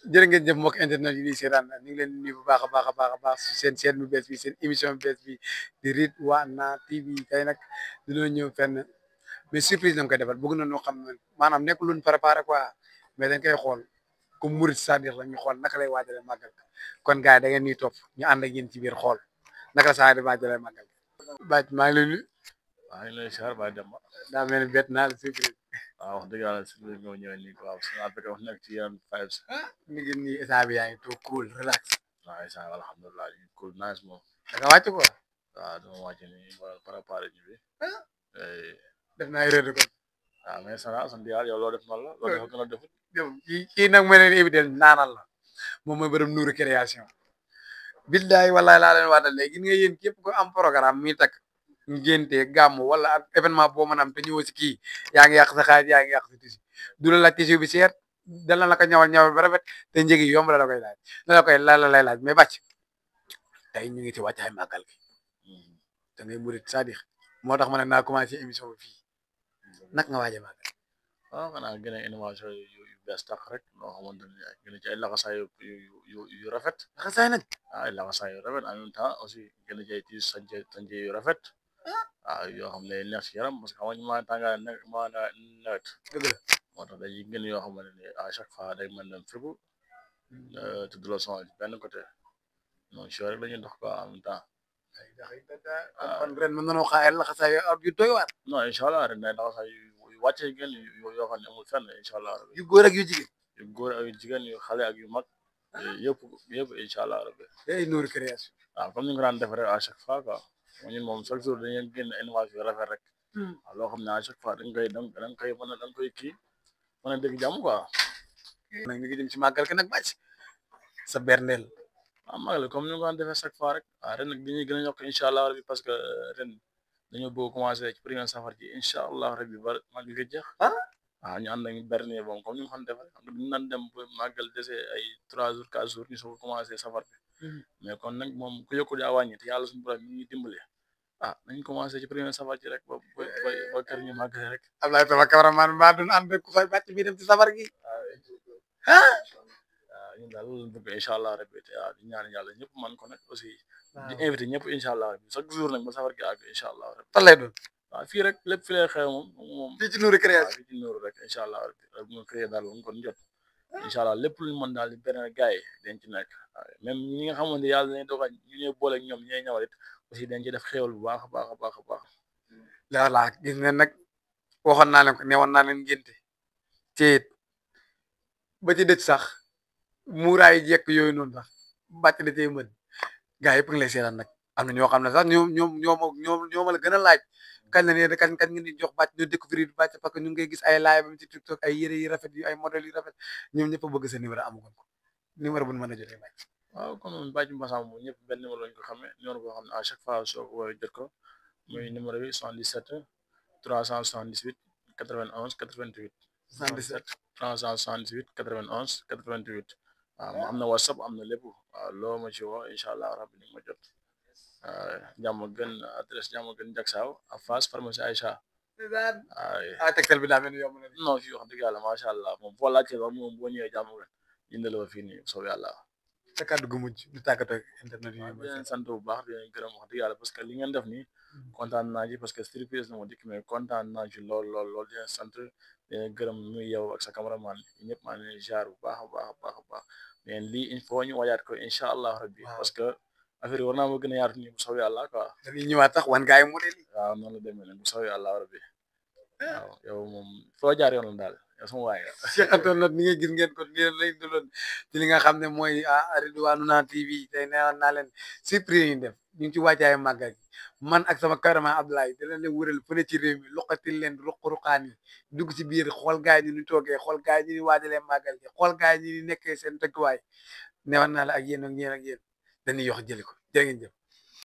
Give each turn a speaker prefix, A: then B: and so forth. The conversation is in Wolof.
A: jërë ngeen jëf mbokk internet yi di seetaan ñu ngi leen di nuyu bu baax a baax a baax a baax seen chaîne bu bees bi seen émission bu bees bi di Ridwana TV tey nag dañoo ñëw fenn mais surprise lañ koy defal bëgg na ñoo xam ne maanaam nekk luñ préparé quoi mais dañ koy xool comme murid c'est-à-dire la ñu xool naka lay waajalee màggal kon gars yi da ngeen ñuy topp ñu ànd ak yéen ci biir xool naka la saa di waajalee màggal baaj maa ngi lay nuyu
B: maa ngi lay siyaar Baye Demba
A: daa mel ni bett naa la surprise
B: waaw wax dëgg yàlla si biir ñoo ñëwee nii quoi parce que après wax nekk ci yeneen vibes
A: mi ngi nii instant bi yaa ngi toog cool relax
B: waaw instant alhamdulilah ñu cool nice moom
A: da nga wàcc quoi
B: waaw dama wàcc nii ba préparé ji bi
A: def naa erreur de kon
B: waaw mais sant yàlla yow loo def noonu la loo def gën a defut
A: kii nag ma leen éviter naanal la moom mooy borom Nourou création billaay wallaay laa leen waatal léegi gis nga yéen képp ko am programme mi takk ngénte gàmm wala ak événement boo mën a am te ñëwoo si kii yaa ngi yàq sa xaalis yaa ngi yàq sa tissu du la laaj tissu bi seer dal na la ko ñawal ba rafet te njëgi yomb la koy laaj la lay laaj mais bàcc tey ñu ngi ci wàccaay màggal gi da ngay murit c'est-à-dire moo tax ma ne naa commencé émission bi fii nag nga waaje màggal
B: waaw xanaa gën a innovation yu bees tax rek loo xamante ne gën a ci ay laxasaay yu rafet
A: xasaay nag
B: ay laxasaay yu rafet en même temps aussi gën a ci ay ci sànce yu rafet waaw yoo xam ne neex ci yaram parce que xam nga maa tàngaay maa nawet
A: dëgg la
B: moo tax dañuy gën yoo xamante ne à chaque fois day mën dem fépp te du la sonal ci benn côté non si rek la ñuy dox quoi en même temps
A: kon ren mën nanoo xaar la xasaay yu doy waar
B: non incha allah ren day laxasaay yu wàccee gën yoo xam ne amul fenn incha allah rabbi
A: yu góor ak yu jigéen
B: yu góor ak yu jigéen yu xale ak yu mag yëpp incha allah rabbi
A: day Nourou création
B: waaw comme ni nga ko daan def rek à chaque fois quoi ñun moom chaque jour dañuy génn innovation yu rafet rek waaw loo xam ne à chaque fois da nga koy mën a da nga koy kii mën a dégg jàmm quoi.
A: nag mi ngi jëm ci màggal ki nag bàcc sa berndeel
B: waaw magal comme ni nga ko daan defee chaque fois rek waaw ren nag dañuy gën a yokk incha allah rabbi parce que ren dañoo bëgg commencé ci premier safar ji incha allah rabbi ba màggal gi jeex waaw ñu ànd ak berne bon comme ni nga ko defee xam nga dañu naan dem ba màggal dese ay 3 jours 4 jours ñu soog a commencé safar bi mais kon nag moom ku yokku daa wàññi te yàlla suñu borom mi ngi dimbale ah nañ commencé ci premier safar ji rek ba kër ñu màggale rek.
A: Ablaye sama cameraman maa doon ànd ku fay bàcc bi dem ci safar gi
B: waaw ñun daal loolu bëgg incha allah rabbi te di ñaan yàlla ñëpp man ko nag aussi di invité ñëpp incha allah rabbi chaque jour nag ba safar gi àgg incha allah rabbi
A: fan lay doon
B: waaw fii rek lépp fi lay xew moom
A: fii ci Nourou création
B: fii ci Nourou rek incha allah rabbi mu créé daal mu kon jot incha allah lépp luñu mën daal di benn gars yi dañ ci nekk même ñi nga xamante yàlla dañuy dogal ñu ñuy boole ak ñoom ñooy ñëwal it aussi dañ ci def xéwal bu baax a baax a baax a baax
A: voilà gis ngeen nag waxoon naa leen ko newoon naa leen ngénte ceet ba ci dëj sax muuraay jekk yooyu noonu sax bàcc da cee mën gars yëpp ngi lay seetaan nag am na ñoo xam ne sax ñoo ma la gën a laaj kañ la ne kañ ngeen di jox bàcc ñu découvrir bàcc parce que ñu ngi gis ay live am ci TikTok ay yére yu rafet yu ay modèles yu rafet ñoom ñëpp a bëgg sa numéro amagoon ko numéro bu ñu mën a jotee bàcc
B: waaw kon moom bàcc mbasam moom ñëpp benn numéro lañ ko xamee numéro boo xam ne à chaque fois soo ko woowee jot ko muy numéro bi 77 378 91 88
A: 77
B: 378 91 88 waaw mu am na whatsapp am na lépp waaw loo ma ci woo incha allah rabbi ni ma jot jàmm gën adresse jàmm gën jagsaaw à face pharmacie Aïcha
A: ah tegtal bi daa mel ni yomb na
B: non fii wax dëgg yàlla macha allah moom foo laajte ba moom boo ñëwee jàmm gën jëndale ba fii nii soob yàlla
A: sa kàddu gu mujj du tàggatoo internet yi
B: di leen sant bu baax di leen gërëm wax dëgg yàlla parce que li ngeen def nii kontaan naa ci parce que surprise na ma dikk mais kontaan naa ci lool di leen sant di leen gërëm muy yow ak sa cameraman ñëpp maa ngi leen jaar bu baax a baax a baax a baax mais lii il faut ñu wajaat ko incha allah rabbi parce que affaire yi war naa ma gën a yaatu nii bu soobee yàlla quoi
A: dañuy ñëwaat sax wan gaay modèle yi
B: waaw noonu la demee nag bu soobee yàlla rabbi waaw yow moom foo jaar yoon la daal yow sama waay nga
A: Cheikh Antoine nag ni nga gis ngeen ko nii lay doloon ci li nga xam ne mooy Ridwana TV tey nee naa leen surprise yi ñu def ñu ngi ci wàccaay màggal gi man ak sama cameraman Abdoulaye da leen wëral fu ne ci réew mi loqatil leen ruq-ruqaan yi dugg ci biir xool gaay yi ñu toogee xool gaay yi ñu waajalee màggal gi xool gaay yi ñu nekkee seen dëkkuwaay newoon naa la ak yéen dañuy yox jëli ko jërë ngeen jëf